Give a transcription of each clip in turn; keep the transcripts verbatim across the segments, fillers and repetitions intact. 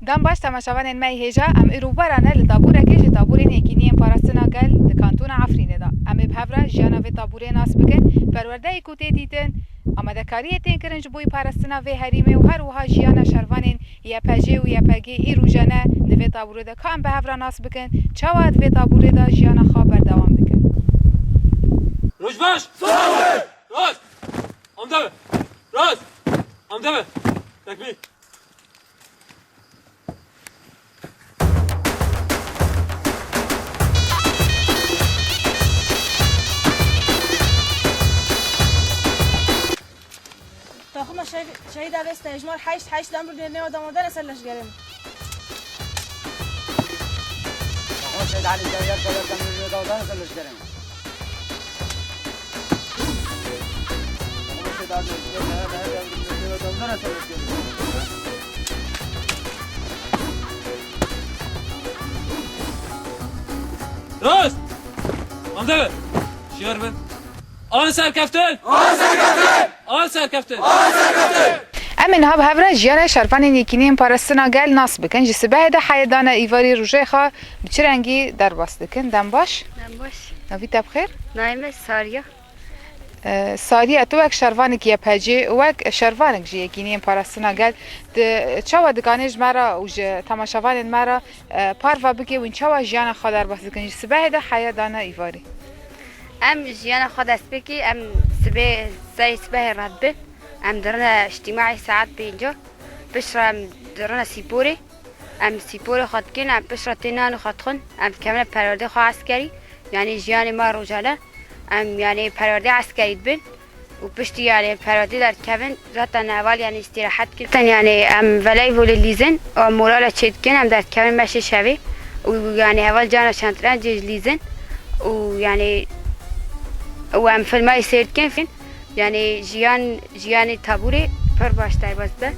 Dem baş temaşevanên me yê hêja, em îro werane li taborekê ji taborên Yekîniyên Parastina Gel di Kantona Efrînê de. Em ê bi hev re jiyana vê taborê nas bikin, perwerdeyê ku tê dîtin, amadekariyê tên kirin ji bo parastina vê herêmê û her wiha jiyana şervanên Y P G û Y P G î rojane di vê taborê de. Ka em bi hev re nas bikin, çawa di vê taborê de jiyana xwe berdewam dikin. Roj baş! Sağ olun! Rast! Amde be! Rast! Amde be! Tekbîr! Taxima şehîd, şehîd Avês tejmar heşt, heşt demir nêwa damadana ser leşgerê min. Taxima şehîd Elî Zewyar Zewyar demir nêwa damadana ser leşgerê min. Rast! Amde be! Şiyar bin. An serkeftin! An serkeftin! An serkeftin! An serkeftin! Em ê niha bi hev re jiyana şervanên Yekîniyên Parastina Gel nas bikin. Ji sibehê de heye dane îvarî rojê xwe bi çi rengî derbas dikin? Dem baş. Dem baş. Navî te bi xêr? Navê me Sariya. Ee, Sariye, tu wek şervanek Y P G û wek şervanek ji Yekîniyên Parastina Gel, tu çawa dikanê ji me re û ji temaşevanên me re, e, parve bikê wîn çawa jiyana xwe derbas dikin? Ji sibehê de heye dane îvarî. Em jiyana xwe dest pê kê, em sibê, serê sibehê re dibin. Em dirine îctîmaê saet pênca. Piştre em dirine sîporê. Em sîporê xwe dikin, em piştre tê nanê xwe dixwin, em dikevine perwerdê xwe eskerî, yanî jiyanê me rojane, em yanî perwerdê eskerî dibin û piştî yanî perwerdê derdikevin, zaten heval yanî îstîrehet dikin. Zaten yanî em veleyvolê lîzin û em morale çê dikin, em derdikevin meşê şevê û yanî heval cana şentrencê lîzin û yanî û em filmayê sêr dikin. Yanî jiyan, jiyanê taborê pir baş derbas be.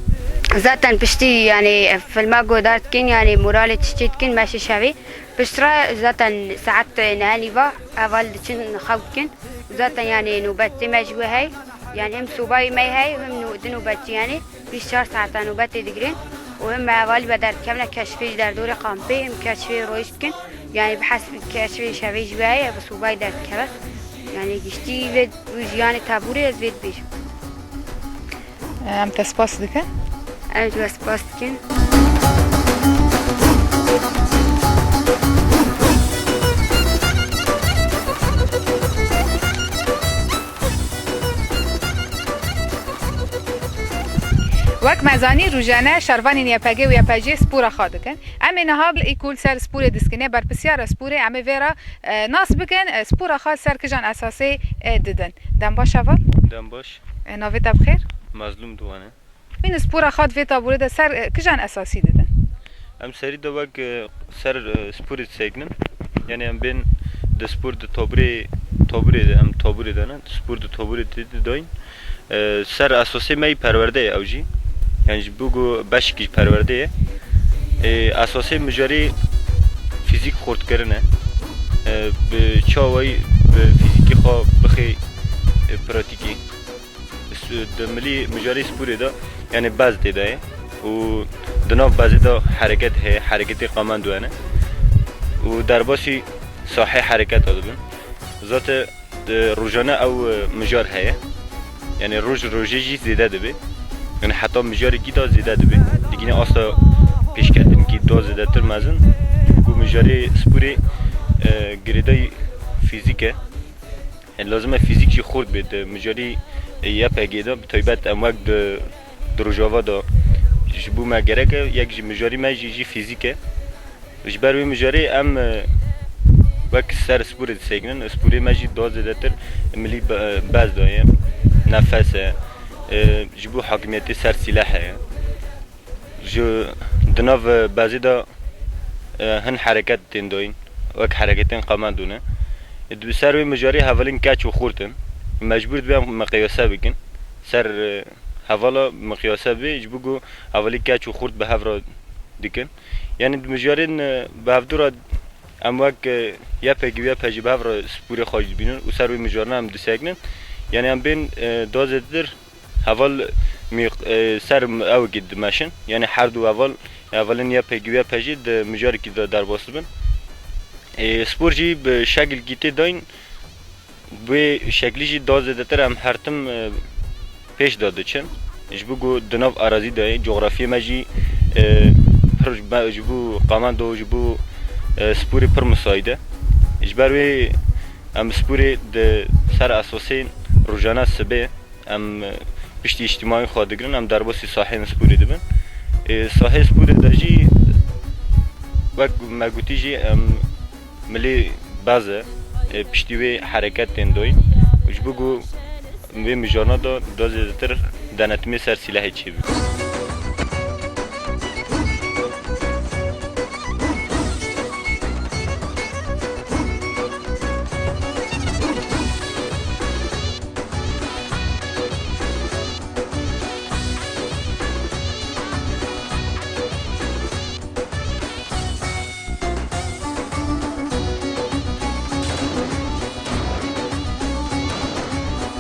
Zaten piştî yanî filma guhdar dikin, yanî moralê çiçê dikin, meşê şevê. Piştre zaten saet neh nîva heval diçin xew dikin. Zaten yanî nobetê me ji wê hey. Yanî hem sobayê me hey, hem no-, di nobetçî yanî bîst çar saeta nobetê digirin. Û hem me hevalî be derdikevine keşfê ji derdorê kampê, hem keşfê royîş dikin. Yanî bi hesb keşfê şevê ji wê heye, bi sobayî derdikeve. Yanî giştî vê, wî jiyanê taborê ez vê dibêjim. Em te spas dikin. Em ji we spas dikin. Wek me zanî, rojane şervanên Y P G û Y P G spora xwe dikin. Em ê niha î ku li ser sporê diskinê, berpirsiyara sporê, em ê vê re, e, nas bikin, e, spora xwe ser kijan esasê, e, didin. Dem baş heval? Dem baş. E, navê te bi xêr? Mezlûm Diwan e. Wîn spora xwe di vê taborê de ser, e, kijan esasî didin? Em serî de wek, e, ser, e, sporê disekinin. Yanî em bên di spor di taborê, taborê de, em taborê de ne, spor di taborê de, de dayîn. E, ser esasê me yî perwerde ye ew jî. Yanî ji bo ku beşekî ji perwerdê ye. E, esasê mijarê fîzîk xurtkirin e. E, bi çawayî bi fîzîkê xwe bixê, e, pratîkê. Di milî mijarê sporê de, yanî bez tê de ye û di nav bezê de hereket heye, hereketê qamendo hene û derbasî sahê hereketa dibin. Zaten, e, rojane ew, e, mijar heye. Yanî roj rojê jî zêde dibe. Yanî heta mijarekî de zêde dibe. Digîne asta pêşketinkî da zêdetir mezin. Çimku mijarê sporê, e, girêdayî fîzîk e. Yanî lazim e fîzîk jî xurt bê di mijarî, e, Y P G de, bi taybet em wek di, di Rojava de ji bo me gerek e, yek ji mijarî me jî, jî fîzîk e. Ji ber wê mijarê em, e, wek ser sporê disekinin, sporê me jî da zêdetir milî be-, bez daye, nefes e, e, ji bo hakimiyetê ser sîleh heye. Ji di nav bezê de, e, hin hereket tên dayîn, wek hereketên qamendû ne. E, di ser wê mijarê hevalên keç û xurt in. Mecbûr dibe em miqyase bikin. Ser, e, hevala miqyase bê, ji bo ku hevalî keç û xurt bi hev re dikin. Yanî di mijarên, e, bi hevdû re em wek, e, Y P G û Y P G bi hev re sporê xwe jî dibînin û ser wê mijarine em disekinin. Yanî em bên, e, da zêdetir heval mîq-, e, ser ewekê dimeşin. Yanî her du heval, Hevalên Y P G û Y P J di mijarekî de derbas dibin. Ê, spor jî bi şekilkî tê dayîn, bi wê şeklî jî da zêdetir em her tim, e, pêş de diçin. Ji bo ku di nav arazî de ye, cografiyê me jî, e, pir ji bo qamendo, ji bo, e, sporê pir misayîd e. Ji ber wê em sporê di ser esasên rojane sibê em, e, piştî îctimaî xwe digirin, em derbasî saheyên sporê dibin. Ê, saheyê sporê de jî wek me gotî jî em milê bez e, e, piştî wê hereket tên doyîn. Ji bo ku vê mijarna de da zêdetir denetimê ser sîlehê çêbî.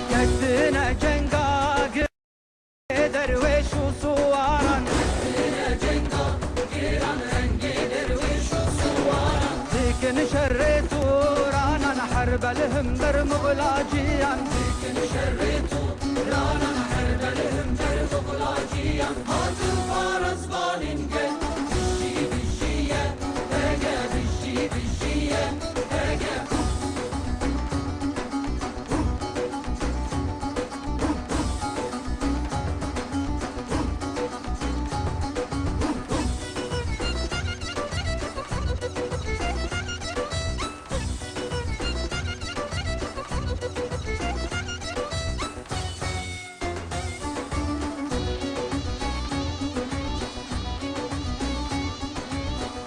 Ketine cenga girê derwêş û siwaran. Ketine cenga giran rengê derwêş û siwaran. Dikin şerê tûranan her belhim ber muxlaciyan. Dikin şerê tûranan her belhim ber muxlaciyan. Hatin parasvanên gel. Bijî, bijî ye, pege, bijî, bijî ye, pege.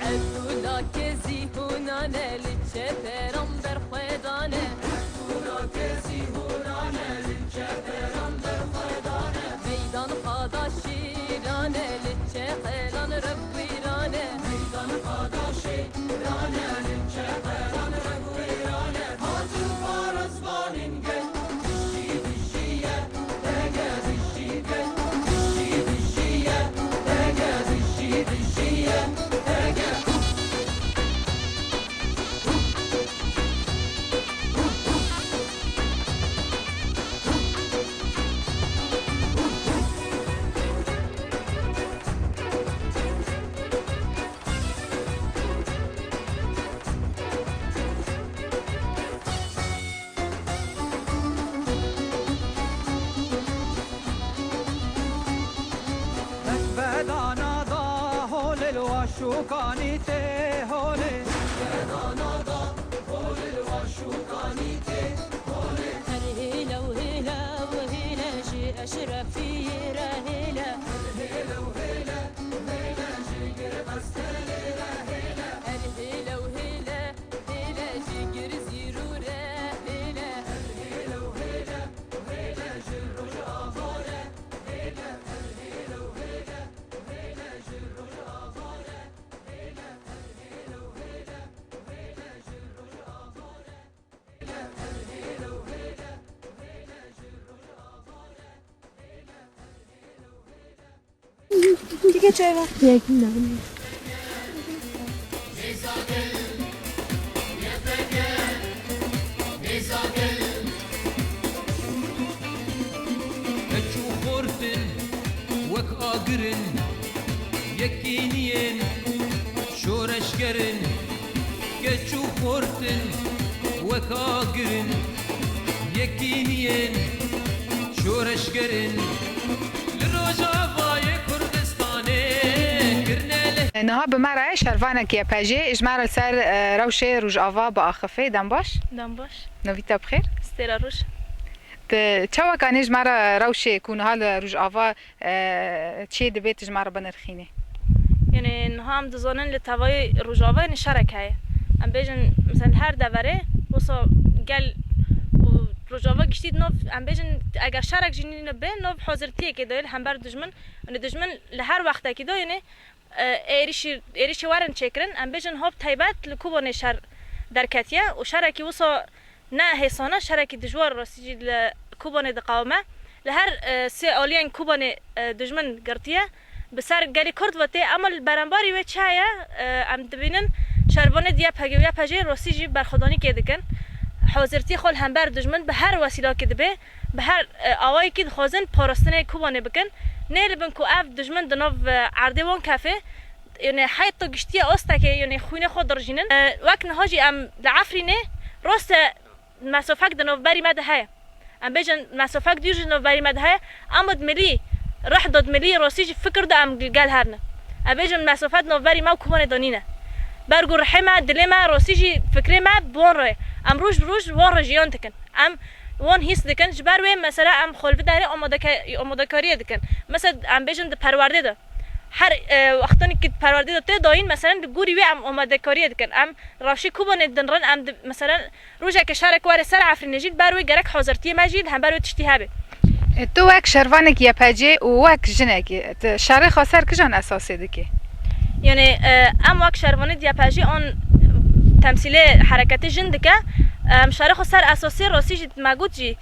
Evdûna kezî hûnane li çeperan berxwedane. Evdûna kezî hûnane li çeperan berxwedane. Meydan xwe da şîrane li çeqelan revwîrane. Meydan xwe da şîrane li çeqelan revwîrane. Hatin parasvanên gel. Bedana da holê li wa şûkanî tê holê. Bedana da holê li wa şûkanî tê holê. Her hêle û hêle û hêle jî eşrefiyê re hêle. Her hêle û hêle û hêle jî girbestelê re hêle. Her hêle û hêle, hêle jî girzîrû re hêle. Her hêle û hêle û hêle ji Rojava re hêle. Her hêle û hêle û hêle ji Rojava re hêle. Her hêle û hêle û hêle ji Rojava re hêle. Her hêle û hêle û hêle ji Rojava re. Dike çay ver. Keç û xortin wek agirin, yekîniyên şoreşgerin. Keç û xortin wek agirin, yekîniyên şoreşgerin. Li Rojavayê Kurdistanê kirine leh. Niha bi me re şervanek Y P J ji me re li ser, e, rewşê Rojava biaxifê. Dem baş. Dem baş. Novî te bi xêr. Stêra roj. Tu çawa kanî ji me re rewşê ku niha li Rojava, e, çê dibe tu ji me re binirxînî? Yanî niha em dizanin li tevayê Rojava yanî şerek heye. Em bêjin, mesela li her deverê wisa gel û Rojava giştî di nav, em bêjin eger şerek jî nîne bi nav hazirtiyekê de ye li hember dijmin. Yanî dijmin li her wextekî de yanî, e, êrişî, êrişî werin çêkirin. Em bêjin hop taybet li Kobanê şer derketiye û şerekî wisa ne hêsan e, şerekî dijwar rastî jî li Kobanê diqewime. Li her, e, sê aliyên Kobanê, e, dijmin girtiye. Bi ser gelê Kurd ve tê, ama li berambarî wê çi heye? E, em dibînin şervanê diye P G û Y P G rostî jî berxwedanîkê dikin. Hazirtiyê xwe li hember dijmin bi her wesîlakê dibe, bi her, e, awayekî dixwazin parastinê Kobanê bikin. Nêribin ku ev dijmin di nav, e, erdê wan kefê, yani heta giştiye astekê, yani xwînê xwe dirjînin. E, wek niha jî em li Efrînê, rast e, mesafek di navberî me de heye. Em bêjin mesafek dûr ji navberî me de heye, em û di milî, rih de di milî, rastî jî fikir de em li gel hev ne. Em bêjin mesafe di navberî me û Kobanê de nîne. Ber ku rihê me, dilê me, rastî jî fikrê me bi wan re ye. Em roj bi roj wan re jiyan dikin. Em wan hîs dikin. Ji ber wê mesela em xwe li vê derê amadeke-, amadekariyê dikin. Mesela em bêjin di perwerdê de. Her, e, wextanê ki perwerdê de tê dayîn, mesela li gorî wê em amadekariyê dikin. Em rewşê Kobanê dinrin, em di, mesela rojeke şerek were ser Efrînê jî, li ber wê gerek hazirtiyê me jî li hember wê tiştî hebe. E, tu wek şervanek Y P G û wek jinekî, tu şerê xwe ser kijan esasê dikî? Yani, e, em wek şervanê Y P G an temsîlê hereketê jin dike, em şerê xwe ser esasê rastî jî me got jî,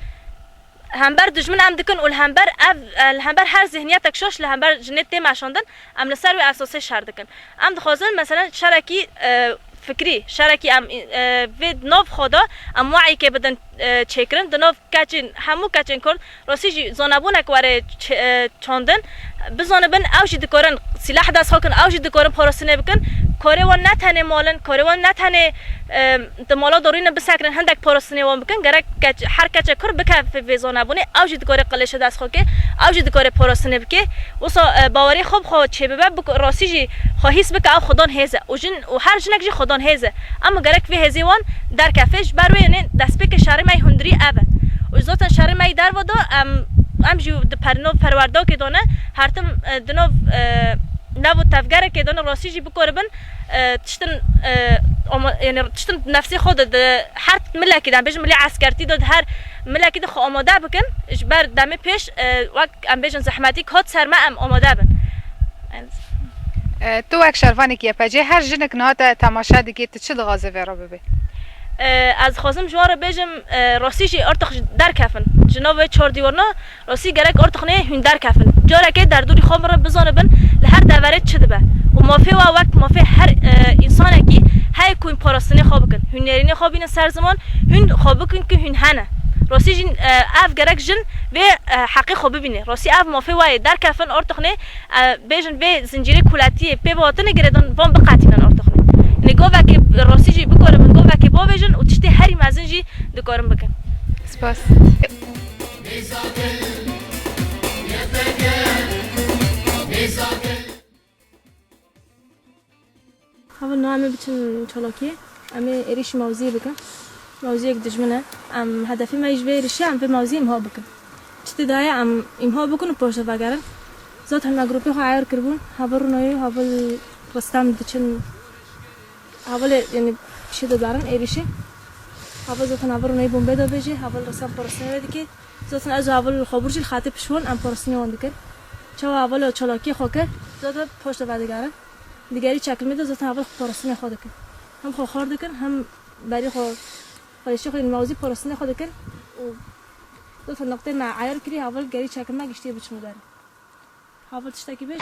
hember dijmin em dikin û li hember ev, e, li hember her zihniyetek şaş li hember jinê tê meşandin, em li ser wê esasê şer dikin. Em dixwazin, meselen, şerekî, e, fikrî, şerekî em, e, vê nav xwe de em we'yekê bidin, e, çêkirin, di nav keçên, hemû keçên Kurd, rastî jî zanebûnek were çê-, e, çandin, bizanibin, ew jî dikarin sîleh dest xwe kin, ew jî dikarin parastinê bikin. Karê wan ne tenê mal in, karê wan ne tenê, e, di mala de rûnin bisekirin, hindek parastinê wan bikin. Gerek keç, her keçek Kurd bikeve vê zanebûnê, ew jî dikare qilêşe dest xwe ke, ew jî dikare parastinê bike. Wisa, e, baweriyê xwe bi xwe çêbibe, bik-, rastî jî xwe hîs bike ew xwedan hêz e. Û jin, û her jinek jî xwedan hêz e. Em gerek vê hêzê wan derkefe, ji ber wê, yani, destpêkê şerê me yê hundirî ev e. Û zaten şerê me yê derve de em, em jî di per-, nav perwerdakê de ne, her tim, e, di nav, e, nav û tevgerekê de ne, rastî jî bikaribin, e, tiştin, e, ama, yani, tiştin nefsê xwe de, di her milekî de, em bêjin milê eskertî de, di her milekî de xwe amade bikin, ji ber demê pêş, e, wek em bêjin zehmetî hat ser me, em amade bin. E, tu wek şervanekî Y P G, her jinek niha te temaşe dike, tu çi dixwaze vê re bibe? E, ez dixwazim ji wan re bêjim, e, rastî jî artık ji derkefin. Ji nav wê çar dîwarna rastî gerek artık nê hûn derkefin. Carekê derdorî xwe re bizanibin li her deverê çi dibe. Û mafê we wek mafê her, e, însanekî heye ku hûn parastinê xwe bikin. Hûn nêrînê xwe bînin ser ziman, hûn xwe bikin ku hûn hene. Rastî jî, e, ev gerek jin vê, e, heqê xwe bibîne. Rastî ev mafê we ye. Derkefin artık nê, e, bêjin vê zincîrê koletiyê pê bi hatinê girêdan van biqetînin artık nê. Nê govekê rastî jî bikarin govekê bavêjin û tiştê herî mezin jî dikarin bikin. Spas. Heval niha em ê biçin çalakiyê. Em ê êrîşî mewziyê bikin. Mewziyek dijmin e. Em hedefê me ji vê êrîşê em vê mewziyê îmha bikin. Çi tê daye em îmha bikin û paş de vegerin. Zaten me grûpê xwe eyar kiribûn. Heval Rûnayê û heval Ristem diçin. Hevalê, yani, pişê de darin êrîşê. Heval zaten heval Rûnayê bombê de bêjê. Heval Ristem parastinê wê dike. Zaten ez û heval Xabûr jî li xetê pişt wan em parastinê wan dikin. Çawa heval çalakiyê xwe kir, zaten paş de vedigerin. Digerî çekilmê de zaten heval parastinê xwe dikin. Hem xwe xwar dikin, hem berî xwe, xwelêşê xwe, mewzî parastinê xwe dikin û zaten noqtê me eyar kirî, heval gerî çekilme giştiye biçin û derin. Heval tiştekî bêj.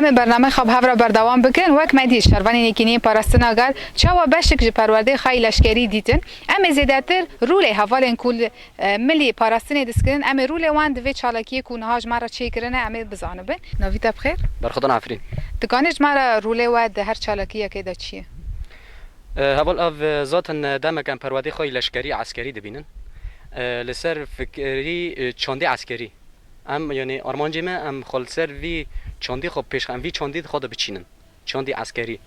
Em ê bername xwe bi hev re berdewam bikin. Wek me dît, şervanên Yekîneyên Parastina Gel çawa beşek ji perwerdeyê xwe yî leşkerî dîtin. Em ê zêdetir rolê hevalên ku li, e, milî parastinê diskirin, em ê rolê wan di vê çalakiyê ku niha ji me re çêkirine, em ê bizanibin. Navî te bi xêr? Berxwedan Efrîn. Dikanî ji me re rolê we di her çalakiyekê de çi ye? E, heval ev, e, zaten, e, demek em perwerdeyê xwe yî leşkerî, eskerî dibînin. E, li ser fikrî, e, çandî eskerî. Em, yanî armancê me, em xwe li ser vî çandî xwe pêş, em vî çandî di xwe de biçînin. Çandî eskerî.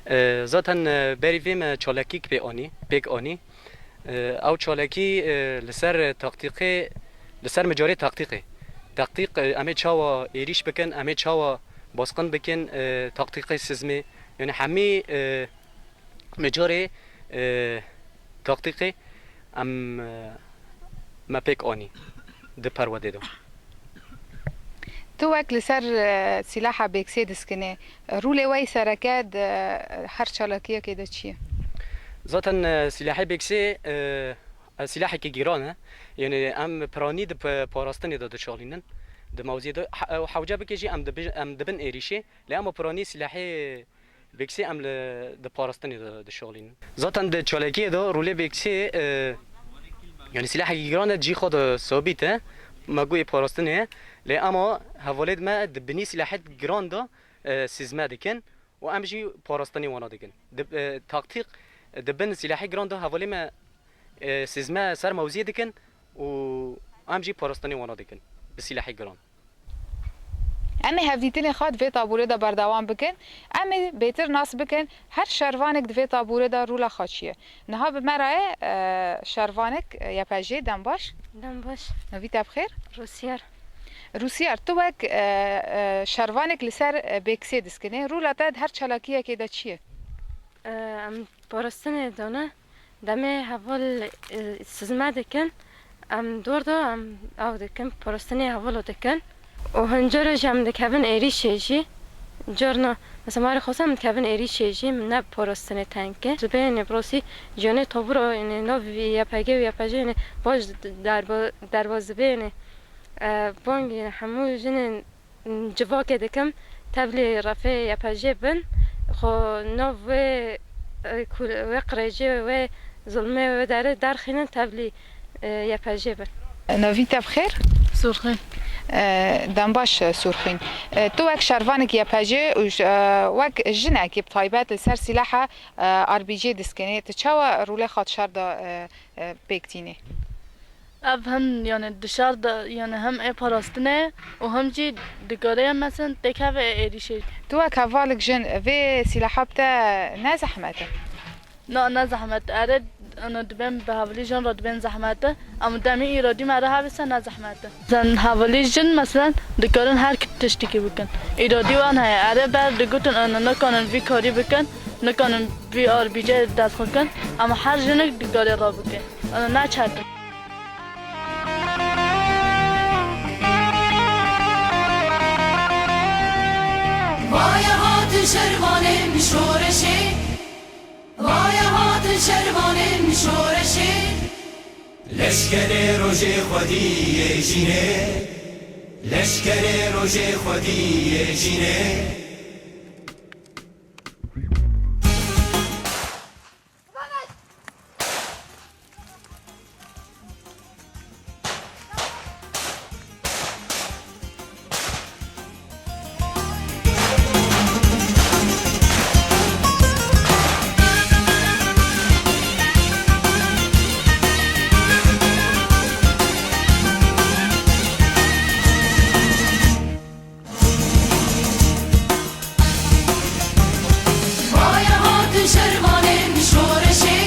E, zaten, e, berî vê me çalakîk pê anî, pêk anî. E, ew çalakî, e, li ser taktîqê, li ser mijarê taktîqê. Taktîq, e, em ê çawa êrîş bikin, em ê çawa basqin bikin, e, taktîqê sizmê. Yanî hemî, e, mijarê, e, taktîqê em, e, me pêk anî di perwedê de. Tu wek li ser, e, sîlaha bêksê diskinê, rolê we yî sereke di, e, her çalakiyekê de çi ye? Zaten, e, sîlahê bêksê, e, e, sîlahekî giran e. Yanî em piranî di p-, parastinê de dişalînin. Di mewziyê de he-, ew hewce bike jî em dibi-, em dibin êrîşê. Lê ema piranî sîlahê Bêksê em li, di parastinê de dişolînin. Zaten di çalakiyê de rolê Bêksê, e, yanî sîlahekî giran e, cî xwe de sabît e. Me got ê parastinê ye. Lê ema hevalêd me di binî sîlahêd giran de, e, sizme dikin û em jî parastinê wana dikin. Di, e, taktîk, e, di bin sîlahê giran de hevalê me, e, sizme ser mewziyê dikin û em jî parastinê wana dikin bi sîlahê giran. Em ê hevdîtinê xwe di vê taborê de berdewam bikin. Em ê bêtir nas bikin her şervanek di vê taborê de rola xwe çi ye. Niha bi me re ye, e, şervanek, e, Y P J, dem baş. Dem baş. Navî te bi xêr? Rûsiyar. Rûsiyar, tu wek, e, e, şervanek li ser, e, Bêksê diskinê, rola te di her çalakiyekê de çi ye? E, em parastinê dane. Demê heval, e, sizme dikin, em dor de em ew dikin, parastinê heval dikin. Û hin carê jî em dikevin êrîşê jî. Carna, mesela, marê xwestem dikevin êrîşê jî, min ne parastinê tenke. Zibê, yanî, bi rastî, jiyanê tabûra, yanî, nav Y P G û Y P J, yanî, baş derba-, derba zibê, yanî, e, bang, yanî, hemû jinên civakê dikim, tevlî refê Y P J bin, xwe nav wê, e, kul-, wê qirêjê, wê zilmê, wê derê derxînin, tevlî, e, Y P J bin. Navî te bi xêr? Sûrxîn. E, dem baş, e, Sûrxîn. E, tu wek şervanek Y P J û j-, e, wek jinekî bi taybet li ser sîlaha, e, R P G diskenê, tu çawa rolê xwe di şer de, e, e, pêk tînî? Ev hem, yani, di şer de, yani, hem ê parastinê û hem jî dikare, mesela, têkeve êrîşê. Tu wek hevalek jin vê sîlaha bi te ne zehmet e? Na, ne zehmet. Erê, ana dibên bi hevalî jin re dibên zehmet e. Em demê îradî me re hebise ne zehmet e. Sen hevalî jin, mesela, dikarin her tiştekî bikin. Îradî wan heye. Erê ber digotin, ana nikarin vî karî bikin, nikarin vî R P G dest xwe kin. Ama her jinek dikare re bike. Ana ne çetin. Vaya hatin şervanên şoreşê, vaya hatin şervanên şoreşê. Leşkerê rojê xwedî yê jînê, leşkerê rojê xwedî yê jînê. Vaya hatin şervanên şoreşê,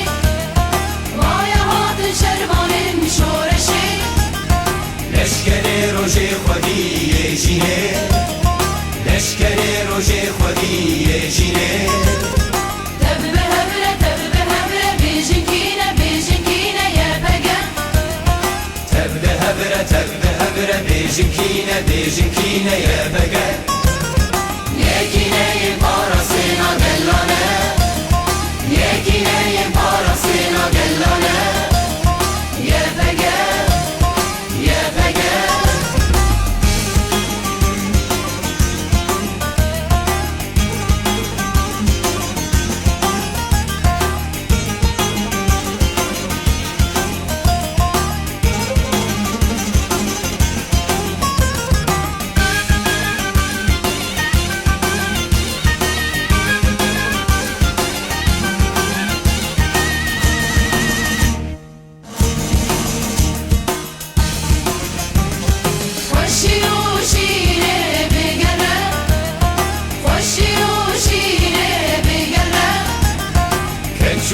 vaya hatin şervanên şoreşê. Leşkerê rojê xwedî yê jînê, leşkerê rojê xwedî yê jînê. Tev bi hev re, tev bi hev re, bêjin kî ne, bêjin kî ne Y P G. Tev bi hev re, tev bi hev re, bêjin kî ne, bêjin kî ne Y P G. Yekîneyên parastina gelan e, yekîneyên parastina gelan e. Y P G, Y P G.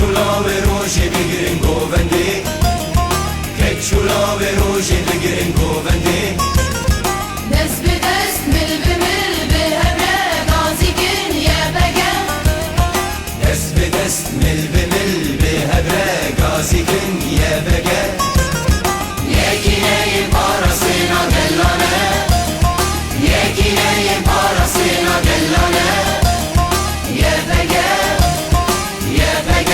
Çûla wê rojê bigirin govendê. Keçûla wê rojê bigirin govendê. Dest bi dest, mil bi mil, bi hev re gazî kin Y P G. Dest bi dest, mil bi mil, bi hev re gazî kin Y P G. Yekîneyên parastina gelan e. Yekîneyên parastina gelan e. Y P G, Y P G.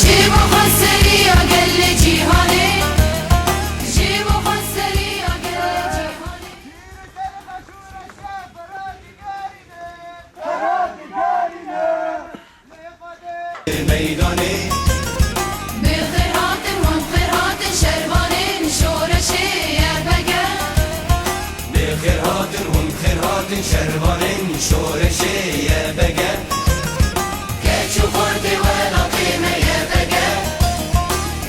Ji bo xweseriya gelê cîhanê, ji bo xweseriya gelê cîhanê. Meydanê. Bi xêr hatin hûn, bi xêr hatin şervanên şoreşê Y P G. Bi xêr hatin hûn, bi xêr hatin şervanên şoreşê Y P G. Keç û xortê welatê me Y P G.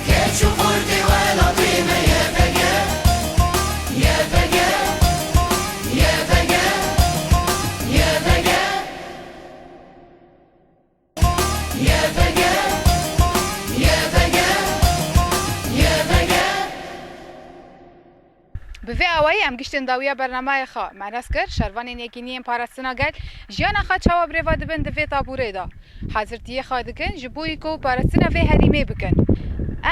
Keç û xortê welatê me Y P G. Y P G, Y P G, Y P G. Y P G, Y P G, Y P G. Bi vê awayî em giştin dawiya bernameya xwe. Me nas kir, şervanên Yekîniyên Parastina Gel jiyana xwe çawa bi rê ve dibin di vê tabûrê de. Hazirtiyê xwe dikin ji bo ku parastina vê herêmê bikin.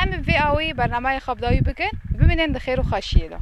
Em bi vê awayî bernameya xwe bi dawî bikin, bimînin di xêr û xweşiyê de.